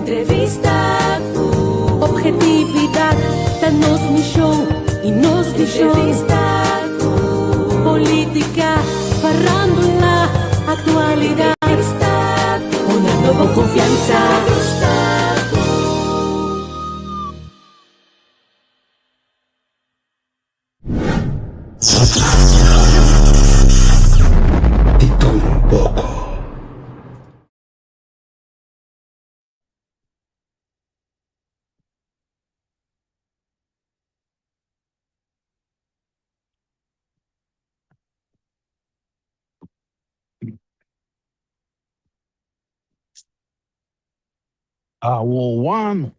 Entrevista ku Obhetividat ta nos mishon i nos vishon. Entrevista ku Politika, farándula, aktualidat. Entrevista ku Hunando bo konfiansa. Entrevista ku. Di tur un poko. Awowan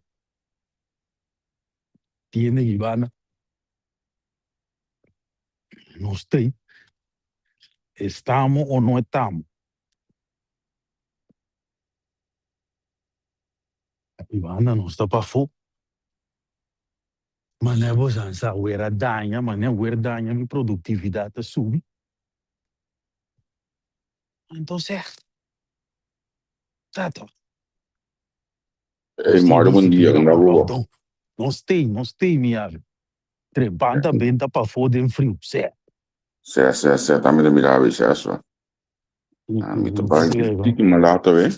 tiene Ivana nos tei estamo o no estamo. Ivana nos ta pafó manera bo san sa wer a daña manera wer daña mi produktividat ta subi entonces ta toch. Hey, Nos tin Mario, buen dia. disciplina Con pa Aruba. lockdown. Nos tin, nos tin mi ave. Trebanta benta pafó den friu. Sè. Sí, sí, sí. Tambe ta mira abi, sí, eso. Ah, mi ta bai tiki malato, eh.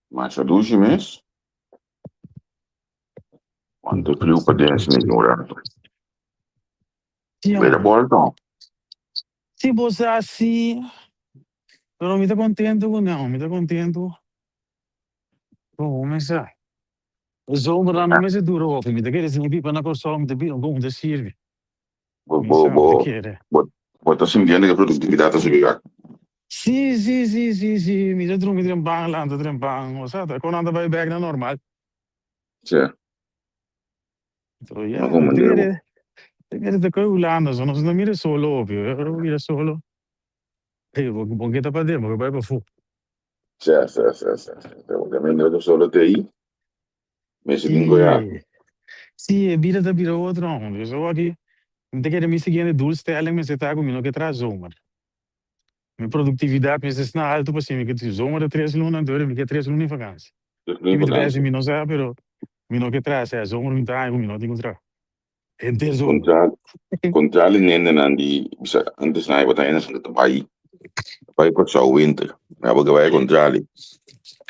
Masha dushi mes. Cuanto friu pa den asina un rato. Sí, Mira hombre. bolto. Sí, bo sa sí. Pero mi ta contento cu nan, mi ta contento. Bo mester. E zomernan no mester dura hopi. Mi ta kere si mi biba na Kòrsou mi ta bira un bon ta sirbi. Bo, Mi bo, sa, mi ta bo, kere. bo, bo ta sintiendo que productividad ta subi bek. Sí, sí, sí, sí, sí. Mi ta drumi trempan, lanta trempan. Osea, ta kon nan ta bai bek na normal. Sí. So, No ya, mi ta comprende bo. kere, ta kere ta koi Hulanda. So, nos no mira solo hopi. Ora bo mira solo, ey, bo, bo ke ta paden, bo ke bai pafó. Sí, sí, sí, sí, sí. Porque mi no solo te ahí. Me se tin goya. Sí, sí, e bida ta bira otro, hombre. So aki, mi ta kere mi siguiente doelstelling mester ta ku mi no ke traha zomer. Mi produktividat mester sna alto pasobra mi ke zomer ta tres luna, anto mi ke tres luna di vakansi. Tres Ki luna mi ta vakansi. besi mi no sa, pero mi no ke traha, sea zomer mi ta haña ku mi no tin ku traha. Henter zomer. Kontra, kontra nendenan di bisa antes nan tabata hende ta bai bai Kòrsou winter. Abo ke bai kontrali.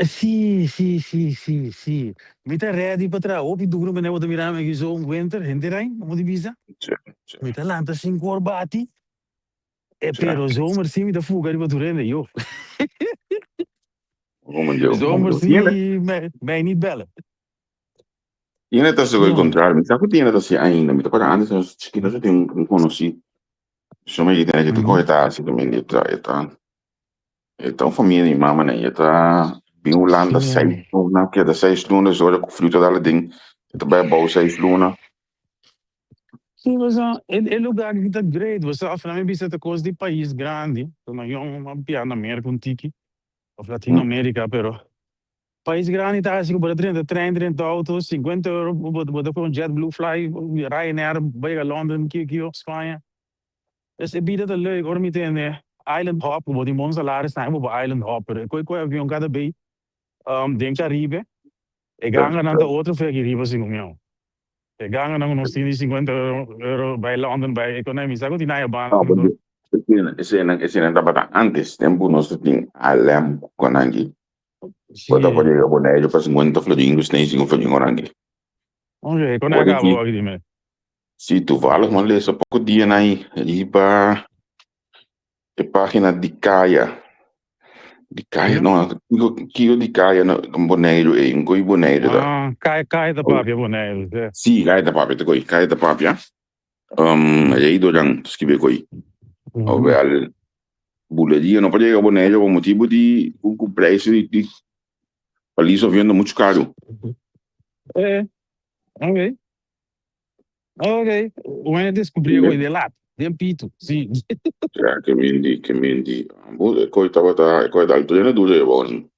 Sí, sí, sí, sí, sí. Mi ta ready pa traha hopi duro manera bo ta mira mi aki zomer, winter, henter aña, como di bisa. Sí, sí. Mi ta lanta sinku or bati, e Sí. pero zomer sí mi ta fuga riba tur hende, yo. Como yo, como Zomer yo. sí mij, mij niet bellen. Tiene ta sigur Sí, contrario. Mi sa ku tiene ta si ainda. Mi ta para antes nos chiquito nos tin un conocí. Yo me tiene que te coge ta así también. Eta eta eta un familia de mi mama ne. Eta bin Holanda seis luna, queda seis luna, ora ku frio ta dale den. Eta bai abou seis luna. Sí, bo sa, e lugar aki ta great. Bo sa, al final mi bisa ta kos di pais grandi. Na yong a bia na Merca un tiki, of Latinoamerica, pero pais grandi ta hasi ku bo ta drenta trein, drenta auto, 50 euro, bo bo ta con JetBlue fly, Ryanair, bai yega London, kio kio, Spaña. Dus e bida ta leuk. Ora mi tende island hop, ku bo tin bon salaris, tambe bo por island hop, pero e koi koi avion kada bei den Caribe, e ganganan ta otro fe aki riba segun mi. E ganganan ku nos tin di 50 euro bai London, bai economy, sa ku tin aya No, banda. porque eseinan eseinan tabata antes, tempu nos ta tin ALM ku Konanki. Bo ta por yega Boneiru pa 50 florin ku snei 5 florin orange. Ok, kon a Ora kaba ki aki di me? si toevallig mi a lesa poko dianan ei riba e pagina di Kaya. Di Kaya no, kiko kiko di Kaya na Boneiru ei, un koi Boneiru ta. Ah, Kaya Kaya ta papia Boneiru, si. Si, Kaya ta papia ta koi, Kaya ta papia. Um, ei doran ta skibi e koi. Ofwel, buleria no por yega Boneiru pa motibu di ku ku prijs di di palis avion ta muchu karu. Eh, ok. Ok, un a descubrí e de laat, den pitu, si. Ja, ke mindi, ke mindi. Bo, e koi tabata, e koi dal trena duro e bon.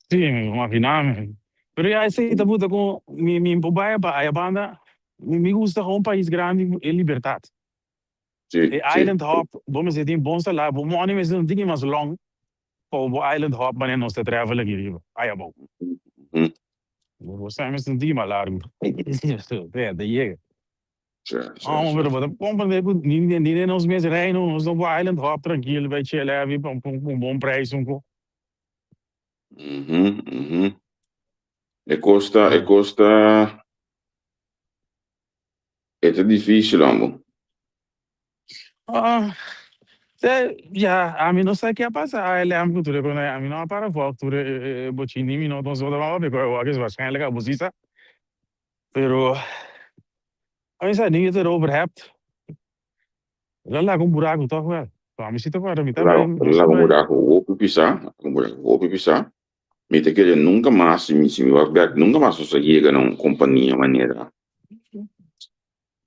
Si, mi imagina mi. Pero ya esei ta buta ku mi mi por bai pa aya banda, mi mi gusta un pais grandi e libertad. Si, E si. island hop, bo mester tin bon salario, bo money mester un tiki mas long. Pa bo island hop manera nos ta travel aki riba, aya abou. Bo sa mi sinti mas largu. Ta yega. Oh, pero bo ta comprende cu ni ni den nos mes reino nos no por island hop trankil bay chill heavy pa un bon prijs un co. E cos ta, e cos ta, e ta dificil hombo. Ah, ya, ami no sa ke a pasa ALM cu tur e cosnan, ami no a para volg tur e bochin ni mi no nos no tabata papia cu e wak es waarschijnlijk a busisa, pero ami sa nu je het erover hebt, lo laga un buraco toch wel, so ami si ta guarda mi ta bay, nos ta Laga un bay. buraco hopi pisa, laga un buraco hopi pisa, mi ta kere nunca mas si mi si mi wak bek nunca mas nos a yega na un compania manera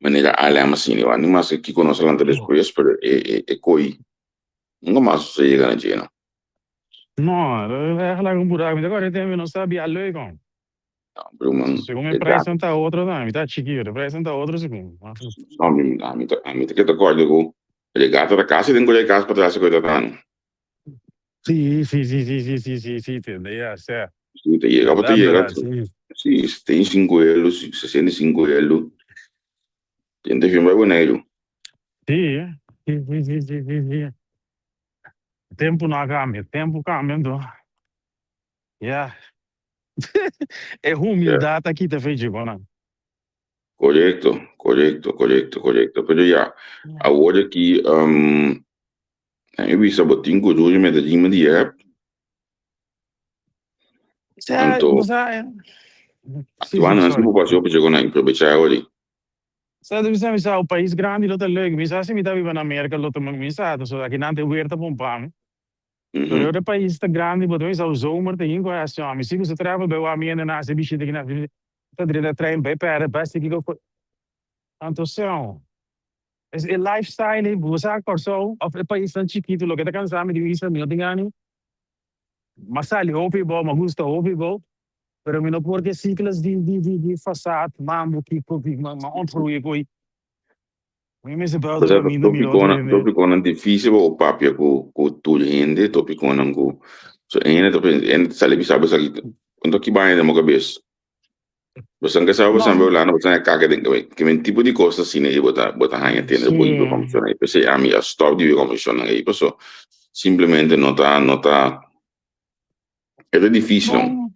Manera ALM asina igual, ni maske kiko nos a lanta despues, pero e e e koi nunka mas nos a yega na dje no. No, eigenlijk un buraco. Mi ta kòrda e tempu nos ta bia leuk hom. No, pero man, Segun e e prijsnan ta otro tambe. Mi ta chikito, e prijsnan ta otro segun. No, mi ami ta ami ta keda kòrda ku regata ta kasi den kore kas patras e koi ta tanu. Sí, sí, sí, sí, sí, sí, sí, sí, tende, ya, sea. Sí, ta yega pa ta Verdad, yega. verdad, sí. Sí, 75 elu, 65 elu. Tin ta fin bai Boneiru. Sí, sí, sí, sí, sí, sí, sí. Tempu no a cambia, tempu cambia anto. Ya. E humildad a kita fe dje nan. Korekto, korekto, korekto, korekto. Pero ya, awor aki, um, Mi bisa bo tin ku duri meta djima di app. Anto, aktuando nan si bo pasa hopi dje nan probecha e ora ei. Sa ta bisa mi sa un pais grandi lo ta leuk. Mi sa si mi ta biba na Merka lo ta mi sa pasobra aki nan ta e weer ta bon pa mi. Pero ora e pais ta grandi bo ta bisa un zomer ta yin ku hasi mi si ku sa travel bai wak mi hende na hasi bishita aki nan ta drenta trein bai pèrdè bai hasi kiko. Anto señor. Es e lifestyle ei, bo sa Kòrsou òf e paisnan chikitu loke ta kansa mi di un isla mi no tin gana. M'a sali hopi bou, m'a gusta hopi bou, pero mi no por ku e sikles di di di di fasad, mambo, kiko, kiko, m'a ontgroei ku ei. Mi mester buiten Osea, kaminda mira otro topikonan, hende. topikonan difísil pa bo papia ku ku tur hende, topikonan ku so hende ta pensa, hende ta sali bisa bo esaki, anto ki baña den bo kabes? Bosan ke sa bosan No, be Hulanda bosan e kaka den ke ke men tipo di kos asina ei bo ta bo ta haña tende bo iba kòmbersashon ei. P'esei ami a stòp di bai kòmbersashonnan ei paso simplemente no ta no ta e ta difísil. Bon,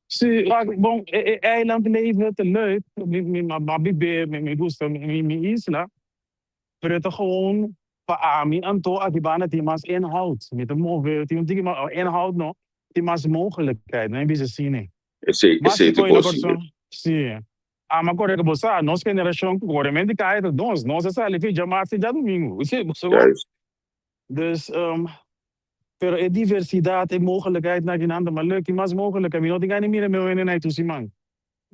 si, wak, bon, e e eiland leven ta leuk, mi mi m'a bib'é, mi mi gusta mi mi isla, pero e ta gewoon pa ami anto aki banda tin mas inhoud, mi ta move, tin un tiki mas, inhoud no, tin mas mogelijkheid, nan e bisa asina. Esei, Mas esei si ta koe na kos Kòrsou. Sí. Ama kore ku bo sa, nos generashon ku koremente kai ta nos. Nos a sali fi djamarts te djadumingu. Sí, bo sa Juist. Dus, pero e diversidat, e mogelijkheid na kinan ta mas leuk. Tin mas mogelijkheid. Mi no tin gana di mira mi hende na e tur siman.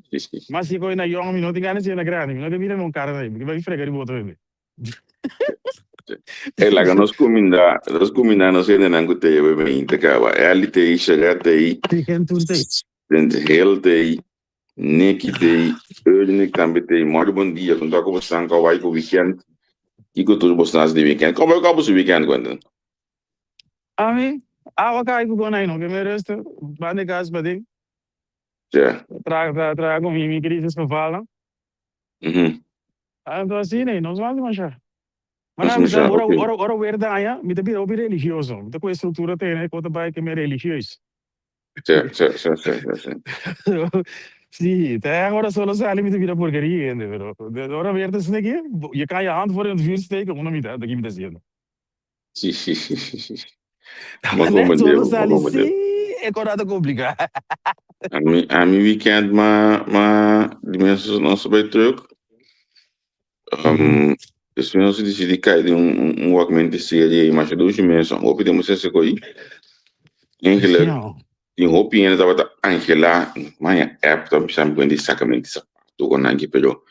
Sí, sí. Mas si koe na yòn, mi no tin gana di siña na grandi. Mi no ke mira mi un kara na ei. Mi ke bai frega riba otro hende. Ey, laga nos kuminda, nos kuminda nos hendenan ku ta yebe meinta kaba. Elly t'ei, Sharet t'ei, Sí, ken tur t'ei. Hel t'ei, Nicky t'ei, Ernick tambe t'ei. Mòri bon dia, kon ta ku bosnan kòw bai ku weekend? Kiko tur bosnan hasi di weekend? Kòm bai kòw boso weekend, Quentin? Ami, awa kai ku konai no ke me resta, banda e kas paden. Ja. Traha, traha, traha ku mi, mi crisis gevalnan. Mhm. Anto asina ei, nos no hasi masha. Nos Mana mi sa masha, ora ok. ora ora weer daña, mi ta bira hopi religioso. Mi ta ku e struktura tene ku ta bai ke mi religieus. Sí, sí, sí, sí, sí, sí. Sí, te erg ora solo sali mi ta bira porkeria hende, pero ora weer ta asina aki, je kan je hand voor in het vuur steken, uno mi ta, ta ki mi ta haciendo. Sí, sí, sí, sí, sí. Ma Net comprende, solo ma sali, comprende. sí, e kora ta kompliká. Ami, ami weekend ma, ma, di mes nos a bai terug. Um, despues nos a disidí kai den un, un, un wakmente serie i masha dushi mes. Hopi den bo sese koi. Eigenlijk, Ja. tin hopi hende tabata angelá, maña app ta bisa mi kuenta di sakamenti sapato kon nan ki, pero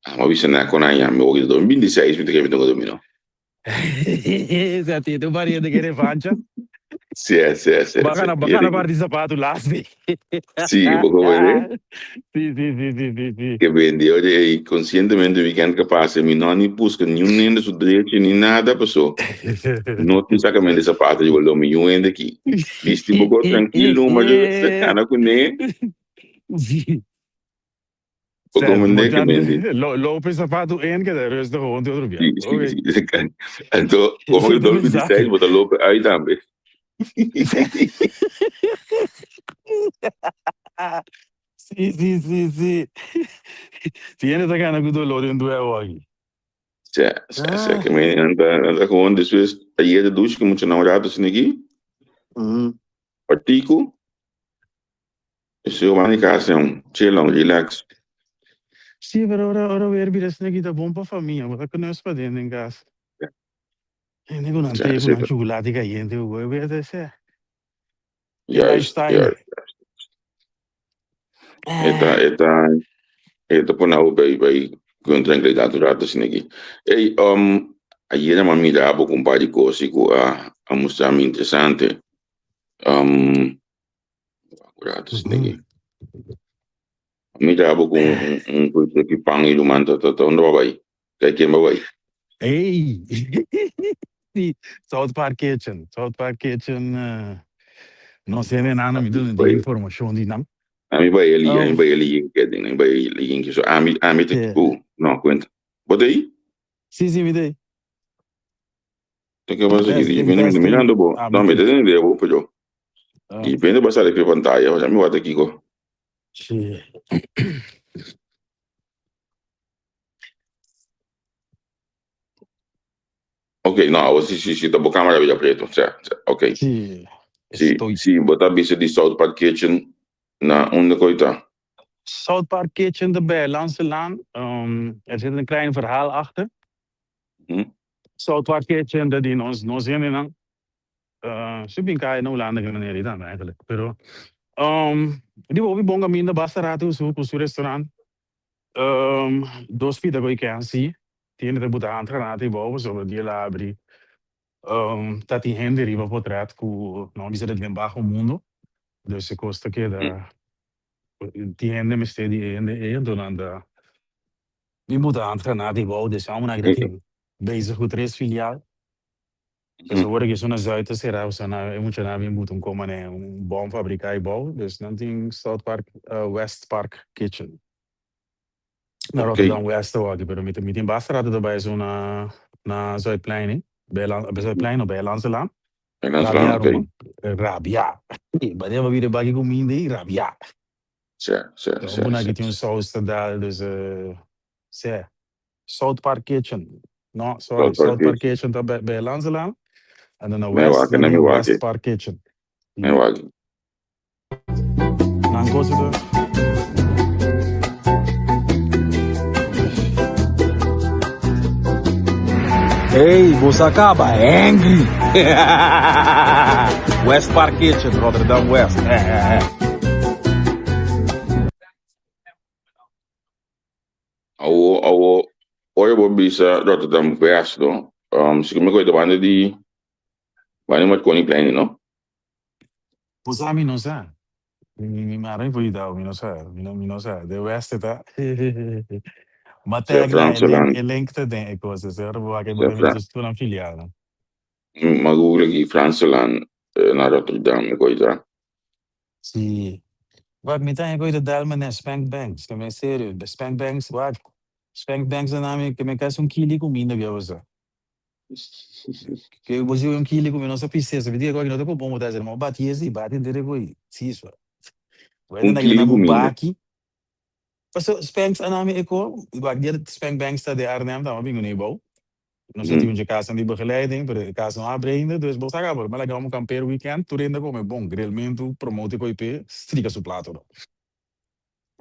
amo a bisa nan kon nan ya mi hopi ta dormi 26 mi ta kere mi tengo dormi no. Sa ti tu pariente ke revancha. Sí, sí, sí, Baka sí. na baka na parti sapatu lasti. Sí, bo wede. Sí, sí, sí, sí, sí, sí. Ke bendi, oye, ey, konsientemente weekend ke pasa, mi no ni buska ni un hende su drechi ni nada, paso no tin sakamente sapato di boldo mi un hende aki. Bisti bo go trankilo, maar yo kana kuné. Sí. Bo komende ke bendi. Lope sapatu en keda rustig gewoon te otro bia. Sí, sí, sí. Anto, como ke 2026 bo ta lope uit tambe. Sí, sí, sí, sí. Si hende ta gana ku dolor den duewo aki. Sí, sí, sí. Ke men nan ta, nan ta gewoon despues ayer de douche ku mucha nan un rato asina aki. Partiku. Esei wak di kas un chillon, relax. Sí, pero ora ora weer bira asina aki ta bon pa famia, bo ta knus paden den kas. Hende ku nan te ku nan chukulati kayente ku goe beta esei. E Juist, lifestyle. juist. E ta, e ta, e ta pone abo bay, bay ku un tranquilidad un rato asina aki. Ey, ayera mi a mira abo ku un par di kos ku a, a mustra mi interesante. Un rato asina aki. A mira abo ku un, un, un stukje pan i ruman ta, ta, ta unda bo a bay? Kay ken bo a bay? Ey! Sí, South Park Kitchen. South Park Kitchen, no sé de nada, mi no tin informacion di nan. Ami bai e li, ami bai e li ke ding, ami bai e li ke so ami ami te ku no kuenta. Bo ta ei? Sí, sí, mi ta ei. Te ke pasa aki? Testing, Dipende mi ta testing. mirando bo. Ah, No, mi mi ta ta. tende bo, pero Ah. dipende bo a sali pe pantaya, mi wak kiko. Sí. Ok, no, awo si, si, si, ta bo camera bira preto. Sa, sa, ok. Sí, Sí, estoy. sí, bo ta bisa di South Park Kitchen na unda koe ta? South Park Kitchen ta bij Lanselaan. Er zit een klein verhaal achter. South Park Kitchen ta di nos, nos hendenan. Su bin kai na Hulanda ke manera ei tambe eigenlijk. Pero di hopi bon kaminda basta rato ku su ku su restaurant. Dos pita ku i ken si tin hende ta buta handgranat ei bou pasobra di el a abri ta tin hende riba potret ku no a bisa den baho mundo dus e kos ta keda tin hende mester di e hende ei anto nan ta bin buta handgranat ei bou dus e hombernan aki ta tin bezig ku tres filial. Dus awor aki esun na Zuid ta será, pasobra nan e muchanan a bin buta un koma ne un bòm fabriká ei bou, dus nan tin South Park, West Park Kitchen na Rotterdam West awor aki, pero mi ta mi tin basta rato ta bai esun na na Zuidplein ei, bij bij Zuidplein no, bij Lanselaan. Lanselaan, Rabia oké. ruman, rabia. Wanneer bo bira baki kuminda ei, rabia. Sè, sè, Te sè, hopi nan sè. aki tin un sous ta dal, dus sè. South Park Kitchen. No, sorry, South Park South Park Kitchen. Kitchen ta bij, bij Lanselaan. En dan na Mi West, wak, nan mi tin wak, West Park Kitchen. mi wak. Nan cosa ta. Hey, bo sa caba angry. West Park Kitchen, Rotterdam West. Awo, awo, ora bo bisa Rotterdam West, no? Si mi koe banda di, banda di Marconiplein, no? Bo sa mi no sa. Mi mi mara mi por yuda bo, mi no sa. Mi no mi no sa. De West ta. Ma Sir tag na e link, Franselaan. e link ta den e cosa. Si ora bo wak bo Sir ta mira Fran, tur nan filialnan. ma Google aki Franselaan na Rotterdam, mi koe ta. Si. Wak, mi ta haña koe ta dal manera Spank Banks. Ke mi serio. Spank Banks, wak. Spank Banks a nami ke mi kasi un kili kuminda bia boso. Ke bo si un kili kuminda no sa pis'e. Mi diga koe no ta ku bon bo ta hasi. Ma bo bati esi, bati henter e koe. Si swa. Bo Un na kili nami un kuminda. baki. Paso Spanks a nami e ko. Wak, dia Spank Banks ta den Arnhem ta, mi a bin kuné bou. Nos a tin un dje kasnan di begeleiding, pero e kas no a abre ainda, dus bo sa kaba, mi a laga un kampeer weekend, tur hende a kome bon, grillmentu, promote koe p'e, strika su plato no.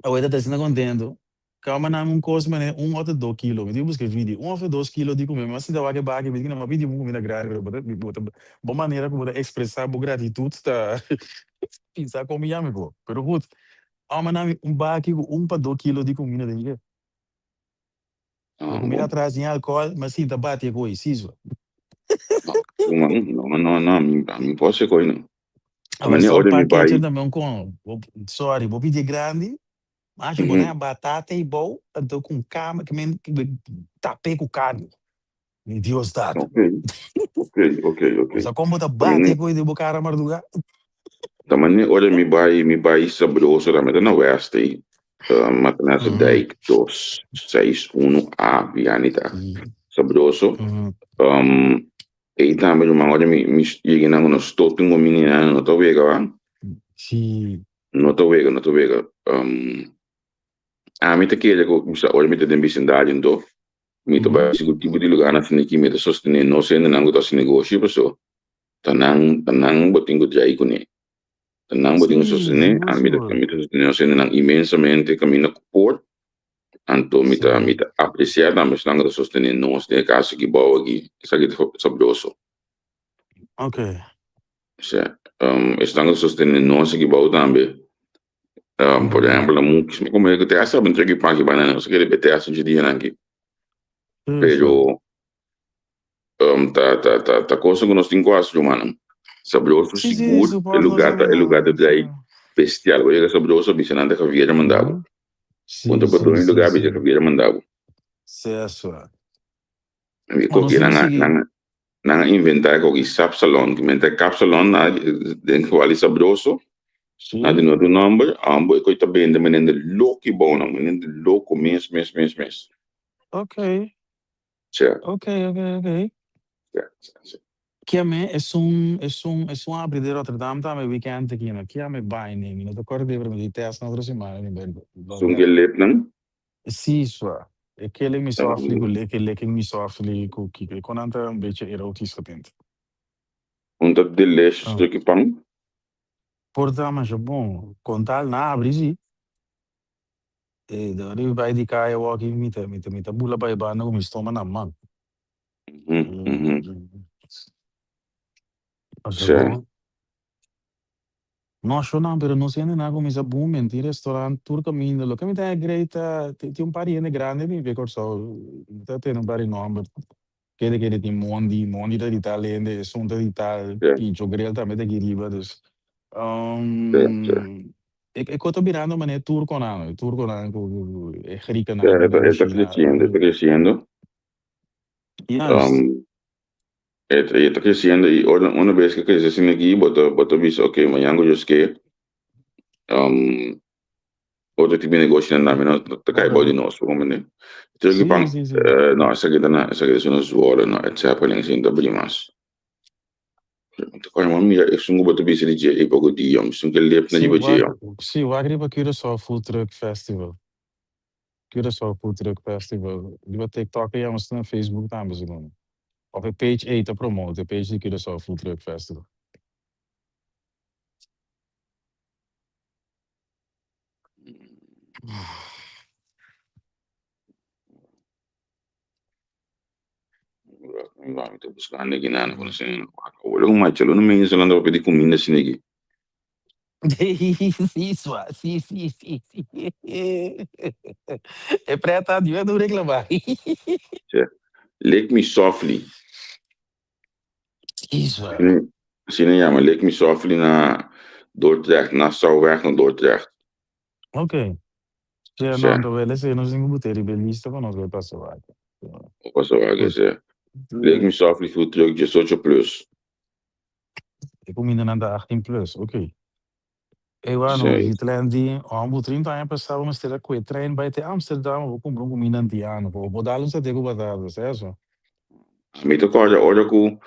Awor e ta asina kontento, kaba nan un kos manera un òf dos kilo, mi tin ku buska e video, un òf dos kilo di kuminda, mi a sinta wak e baki, mi di nan, mi a pidi un kuminda grandi, pero bo ta, bo ta, bo manera ku bo ta ekspresá bo gratitut ta pinsa kon mi yama bo, pero gut, a manda mi un baki ku un pa dos kilo di kuminda den dje. Ah, Ku mira bon. atras tin alcohol, ma sinta bati e koe, siswa. No. Ruman, no, no, no, mi, mi por haci coy no. A Mane ver, ora mi South Park bai. Kitchen tambe un con, sorry, bo pidi grandi, macho bo ta batata y bou, anto con cama, que men tape cu carne. Mi Dios tata. Ok, ok, ok, ok. Bo sa con bo ta bate cu di bo cara marduga? Ta mane ora mi bai, mi bai Sabroso tambe, ta na West ei. Matanase Dijk 2, 6, 1 A, Vianney ta. Sabroso. Ei tambe ruman ora mi mi yega nan ku nos tot tin komi ni nan no ta wega ba. Si. No ta wega, no ta wega. Ami ta kere ku bisa ora mi ta den bisindario anto mi ta bai sigur tipo di lugarnan asina ki mi ta sostené nos hendenan ku ta hasi negoshi paso ta nan ta nan bo tin ku drai kuné. Ta nan bo tin ku sostené. Ami ta mi ta sostené nos hendenan inmensamente kaminda ku por. Anto mi ta mi ta apreciá tambe esnan ku ta sostené nos den e kaso aki bou aki. Esaki ta sabroso. Ok. Osea, esnan ku ta sostené nos aki bou tambe. Por ehempel, na Mukis, mi komo ku te hasta bo entrega e pan aki banda nos a kere bete hasta dje dianan aki. Pero ta ta ta ta cosa ku nos tin ku hasi rumannan. Sabroso Sí, sí, sigur e support nos lugar ta e lugar ta hendenan, drai sí. bestial. Bo yega Sabroso bisa nan ta Javier a manda bo. Sí, Punta sí, patrón sí, lugar bisa sí. Javier a manda bo. Sí, eso. Mi Bueno, koki nos tin nan ku a sigui. nan a nan a inventa e koki sap salon ki menter kap salon na den geval di Sabroso nan Sí. tin otro nomber ambo e koki ta bende menende loki bounan menende loko mes mes mes mes. Ok. Sea. Ok, ok, ok. Sea, sea, sea. Kiame esun esun esun abri di Rotterdam tambe weekend aki no. Kiame bai ni mi no ta acorda pero mi di test na otro semana mi bai Esun ke lepnan? Si swa. E kele mi softly ku leke leke mi softly ku kiko e konan ta un bechi erotisch getint. Un ta delicious stukje pan. Por ta masha bon. Kontal na abri si. E dor di bai di kaya awor aki mi ta mi ta mi ta bula bai banda ku mi stoma na man. Masha bon. No ashonan pero nos hendenan a kuminsá booming tin restaurant tur kaminda loke mi ta great ta tin un par di hende grandi bin fi Kòrsou mi ta tene un par di nòmber kende kende tin Mondi Mondi ta di tal hende esun ta di tal Pincho Grill tambe ta aki riba dus E ko ta birando manera e turkonan, e turkonan ku e griekennan E ku ta ta e ta kushina. kresiendo, e ta kresiendo. Juist. E ta e ta kresiendo i ora una bes ke krese asina aki bo ta bo ta bisa oke mañan ku Dios ke otro tipo di negoshinan tambe no ta kai bou di nos bo comprende. Turki pan no esaki ta na esaki ta suna Zwolle no et Zeppelin esei no ta bri mas. Ora mi mira esun ku bo ta bisa di dje ei poko dia, esun ke lep na Sí, riba dje. wak, sí, wak riba Curaçao Food Truck Festival. Curaçao Food Truck Festival. Riba TikTok e yama na Facebook tambe segun. Of e page ei ta promote, e page di Curaçao Food Truck Festival. Mi ta buscando aki nan cu nan awor un macho lo no mester nan ta pidi cuminda asina aki. Sí, swa. Sí, sí, sí, sí. E preta di no reclama. Sí. Lick me softly. Sí, swa. Asina yama Lick me softly na Dordrecht, Nassauweg na Dordrecht. Ok. Sí, no, anto wel esei nos tin ku bute riba e lista pa nos bai pasa wak. Pasa wak, sí. Lick me softly food truck diesocho plus. E kumindanan ta 18 plus, ok. Ewa no, Hitler di, Ò, 30 aña pasá bo mester a kue trein bai te Amsterdam pa bo kumpra un kuminda antiano, pa bo por dal un saté ku batata, seso? Mi ta kòrda ora ku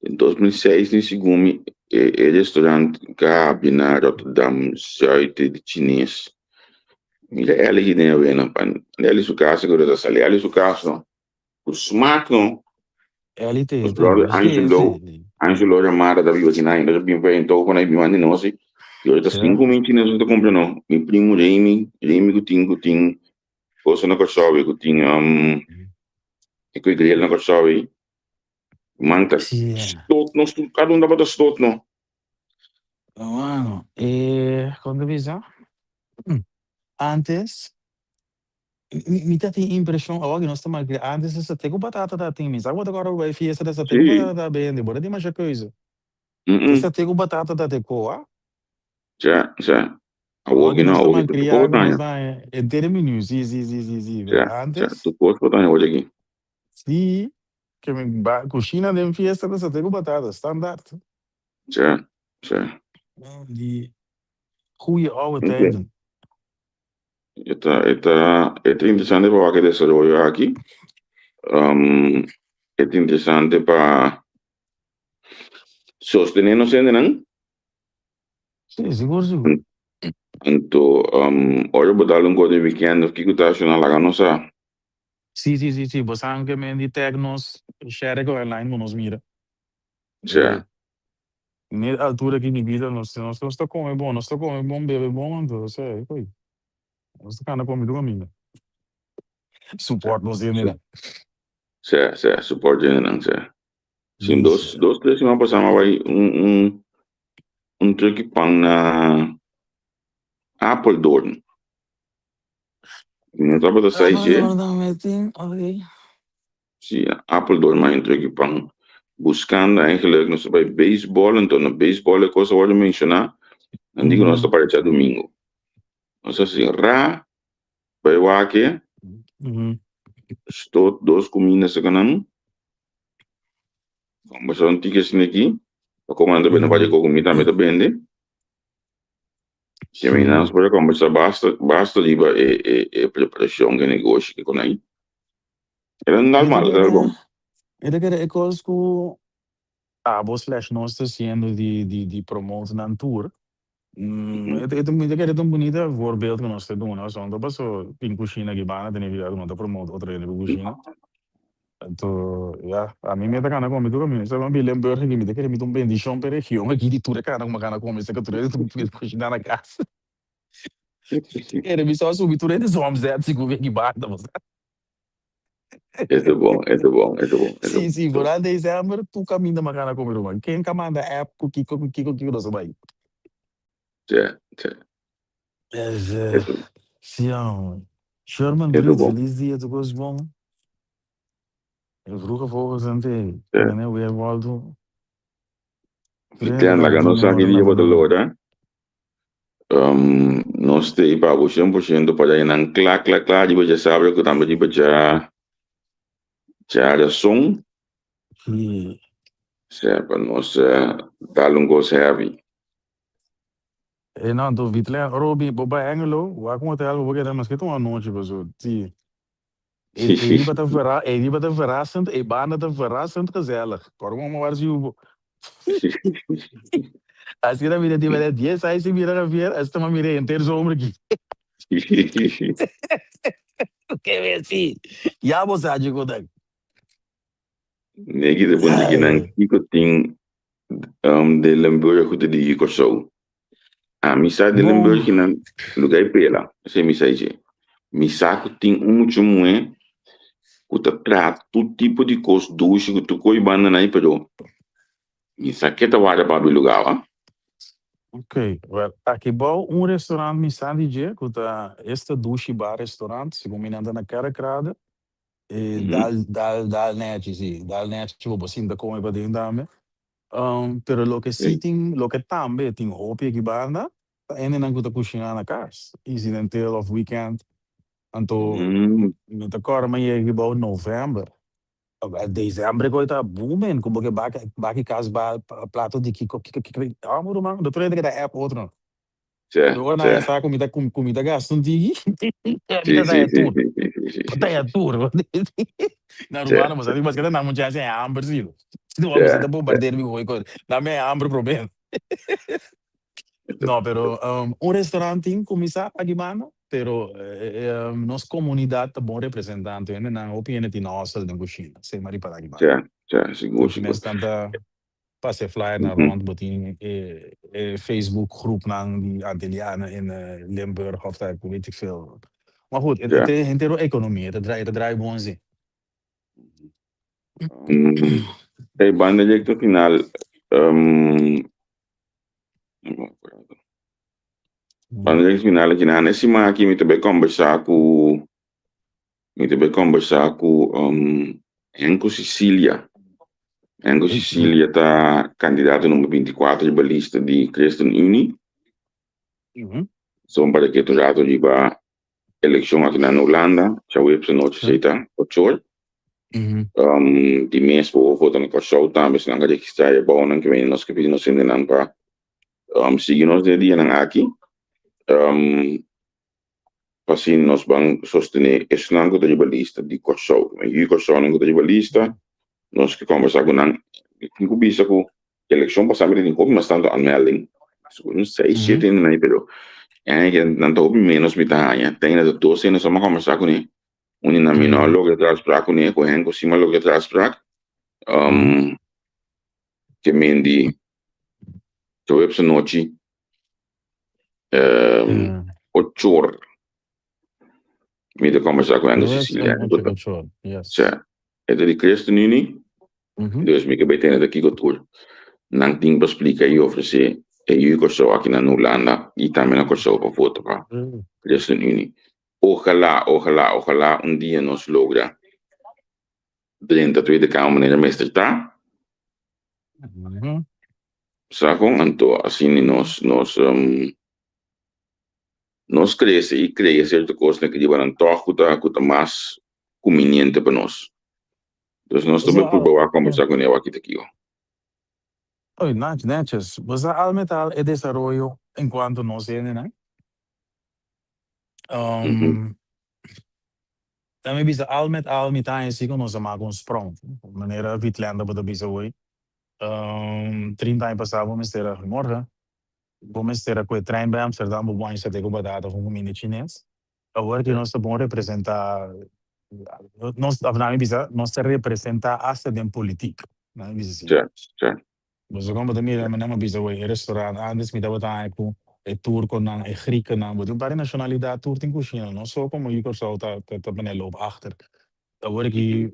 Den 2006 ni segun mi e restaurant Gabi na Rotterdam Zuid di Chines. Mira Ellie hi den awena pan Ellie su casa ku ta sali Ellie su casa no ku smaak no. Ellie te Nos brother Angelo Angelo Ramada ta biba kina ainda ta bin pa Eindhoven a bin mandi nos y ora ta sinku min chines ta kumpra no. Mi primo Remy Remy ku tin ku tin cosa na Kòrsou ku tin e ku e grill na Kòrsou. Man ta stot nos tur, kada un tabata stot no. Bueno, e kon ta bisa? Antes, Mi ta tin impreshon awor ku nos ta malkriá. Antes e saté ku batata ta tin. Mi sa ku bo ta kòrda bai fiesta ta saté ku batata ta bende. Bo ta tin masha keuze. E saté ku batata ta te koa. Ja, ja. Awor Awor ku ki no, nos ta awor ki tur malkriá kos bo ku ta nos haña. ta haña henter e menu. Si, si, si, si, si. Pero Ja, ja. antes. Tur kos bo ta haña awor aki. Si. Ke mi ba kushina den fiesta ta saté ku batata, standaard. Ja, ja. Di goeie ouwe tijden. E ta, e ta, e ta interesante pa wak e desaroyo aki. Um, e ta interesante pa sostené nos hendenan. Sí, sigur, sigur. Anto, um, ora bo dal un kos den weekend of kiko ta asina, laga nos sa. Sí, sí, sí, sí. Bo sa ke men di tag nos, share ku online ku nos mira. Ja. Ne altura aki di bida nos nos nos ta come bon, nos ta come bon, bebe bon, anto osea e koe. Nos ta kanda come tur kaminda. Support nos hendenan. Sea, sea, support hendenan, sea. Sin dos, dos, tres siman pasá mi a bai un, un, un truck di pan na Apeldoorn. Mi no tabata sa dje. Okay. Si, Apeldoorn mi a entra ki pan buscando eigenlijk nos ta bai baseball, anto na baseball e cos a wordo menciona, nan di cu nos ta para djadomingo. Nos a haci ra bai wak-e, stoot dos cuminda cerca nan, combersa un tiki asina aki, pa como nan ta bende varios cos cu mi tambe ta bende. Si mi nan por a combersa basta, basta riba e e e preparacion e negoshi ke con ai. Era Mi dal ta mal, era bon. kere, mi ta kere e kos ku abo slash nos ta hasiendo di di di promote nan tur, e ta e ta mi ta kere ta un bunita voorbeeld ku nos ta duna, pasobra no ta paso tin kushina aki banda tene bida ku no ta promote otro hende ku kushina. Anto, ya, ami mi ta gana come tur ami. Sa mi Limburg aki, mi ta kere mi ta un bendicion pa e region aki di tur e kana ku mi gana come, esaki tur hende ta kushiná na kas. Kere mi so a subi tur hende su omzet sigur mi aki banda, bo sa. E ta bon, e ta bon, e ta bon, e ta Si, si, bon. vooral december tur kaminda mi a gana come ruman. Ken ka manda app ku kiko, ku kiko, kiko nos a bai. Tje, tje. Es, E ta si, hombre. Sherman e ta Brito, bon. feliz dia, tur kos bon. E vroege vogels ante Tje. mene weer woldu. Fitian, laga nos sa ki dia bo ta logra. Um, nos ta ei pa bo 100% pa dai nan kla kla kla riba djasabra ku tambe riba dja djarason. Si. Sea pa nos dal un kos heavy. E no, anto Vitlen, ora bo bin, bo bai Hengelo, wak un hotel bo keda maske ta un anochi paso si. E e riba ta vera, e riba ta verrassend, e banda ta verrassend gezellig. Kòrda un war si bo. Asina mi ta tin mira dies aña sin mira Javier, asina ta mira henter zomer aki. Ke besi. Ya bo sa dje kodak. Negi ta puntra kinan kiko tin um, de Limburg ku ta digi Kòrsou. Ami sa de Limburg kinan lugá e pela, esei mi sa dje. Mi sa ku tin un mucha muhé ku ta traha tur tipo di kos dushi ku tur kos banda nan pero mi sa ke ta warda pa abi lugá wa. Ok, wel aki bou un restaurant mi sa di dje ku ta esta Dushi Bar Restaurant, segun mi nan ta na Kerkrade. E dal dal dal nechi si, dal nechi bo por sinta come paden tambe. Pero loke si tin, loke tambe tin hopi aki banda ta hendenan ku ta kushiná na kas, insidentel of weekend. Anto mi ta kòrda mi a yega aki bou novèmber, desèmber ku ta booming ku bo ke baki baki kas ba plato di kiko kiko kiko, amo ruman, no tur hende ke ta app otro. Sè, Pero ora nan sè. sa ku mi ta ku mi ta gasta un tiki, mi Sí, ta sí, taya sí, tur. sí, sí, sí, sí, Ta sí, taya sí. tur. Na Sè, Aruba no sè, sa paske ta nan muchacha e hamber si. Si bo sè, bisa ta sè. bombardeer mi hoy ko nan mi hamber prome. No, pero un restaurant tin kuminsá aki banda, pero nos komunidat ta bon representante. Hendenan hopi hende tin hostel den kushina, sey ma ripará aki banda. Sè, sè, sigur, Hopi sigur. mes nan ta Pasa e flyer nan rond, bo tin e e Facebook groepnan di Antillianen in Limburg of ta weet ik veel. Maar goed, e ta henter un economie, e ta draai e ta draai bon si. E banda directo final, banda directo final aki nan e siman aki mi ta bay combersa cu. Mi ta bai kombersá ku Henko Cicilia. Henko Cicilia ta kandidato number 24 riba lista di ChristenUnie. So para ke tur rato riba elekshon aki na Hulanda, djaweps anochi sei ta ochor. Di mes bo por vota na Kòrsou tambe si nan ka registrá e bounan ke nos ke pidi nos hendenan pa sigui nos den e dianan aki. Pa asina nos ban sostené esnan ku ta riba lista di Kòrsou. E yu Kòrsounan ku ta riba lista, nos ke kòmbersá ku nan. Mi tin ku bisa ku elekshon pasá mi ta tin hopi mas tantu aanmelding, sigur un seis, shete hende nan, pero e aña aki nan ta hopi ménos mi ta haña. Te ainda ta dos hende so mi a kòmbersá kuné. Un di nan mi no a logra traha afsprak kuné, ku Henko sí mi a logra traha afsprak. Ke men di djaweps anochi Ochor mi ta kombersá ku Endo Cecilia. Sa, e ta di ChristenUnie, dus mi ke bai tene ta kiko tur nan tin pa splika i ofresé e yu Kòrsou aki na Hulanda i tambe na Kòrsou pa vota pa ChristenUnie. Ojalá, ojalá, ojalá un dia nos logra drenta Tweede Kamer manera mester ta. Sa kon? Anto asina nos nos nos krese i krea sierto kosnan ku riba nan tòg ku ta ku ta mas kuminiente pa nos. Dus nos ta bai purba wak kombersá kuné wak kita kico. Oy, Nach, netjes. Bo sa al met al e desaroyo en kuanto nos hendenan? Ta mi bisa al met al mi ta haña si ku nos a maka un sprong. Manera Wietlander bo ta bisa hoy. 30 aña pasá bo mester a, goedemorgen, bo mester a kue trein bai Amsterdam bo bo haña sate ku batata ku kuminda chines. Awor ki nos ta bon representá, nos, of na mi bisa, nos ta representá asta den politik. Na mi bisa si. Ja, ja. Boso kon bo ta mira mi nan a bisa wey e restaurant antes mi tabata haña ku e turkonan, e griekennan, bo tin un par di nashonalidat tur tin kushina, no so komo yu Kòrsou ta ta manera loop achter. Awor ki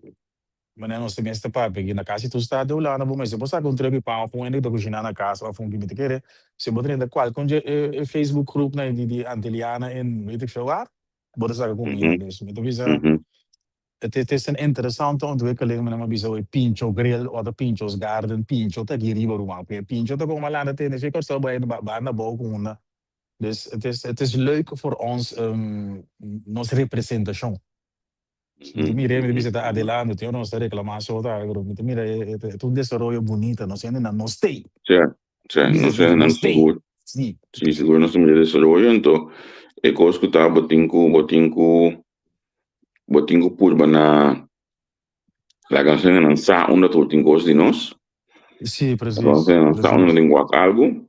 manera nos ta mester papia aki na kasi tur stad di Hulanda bo mester por saka un trek di pan òf un hende ku ta kushiná na kas òf un ki mi ta kere si bo drenta kualke un dje e Facebook groepnan di di Antiliana en weet ik veel waar bo ta saka kumida. Dus mi ta bisa Het is een interessante ontwikkeling, mi a bisa oe Pincho Grill ota Pincho's Garden, Pincho ta aki riba ruman, ku e Pincho ta koma landa tene si Kòrsou bai banda abou ku unda. Dus het is het is leuk voor ons nos representashon. Mi ta mira e mi ta bisa ta adelante, tin ora nos ta reklamá so ta, pero mi ta mira e ta un desaroyo bunita, nos hendenan no stay. Sè, sè, nos hendenan sigur. Si. Si, sigur nos ta mira desaroyo, anto e kos ku ta bo tin ku bo tin ku Bo tin ku purba na laga nos hendenan sa unda tur tin kos di nos. Sí, Laga nos precies, hendenan sa unda precies. tin wak algu.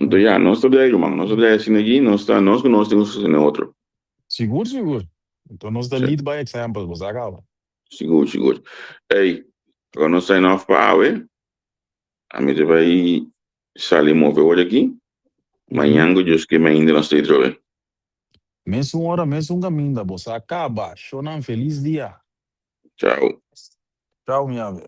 Anto ya, nos ta drei ruman, nos ta drei asina aki, nos ta nos ku nos tin ku sostené otro. Sigur, sigur. Anto nos ta Sí. lead by example, bo sa kaba. Sigur, sigur. Ey, laga nos sign off pa awe. Ami ta bai sali move ora aki. Mañan ku Dios ke mi ainda nos ta ei trobe. Mesun ora, mesun caminda, bo sa caba. Shonan, feliz dia. Chao. Chao, mi ave.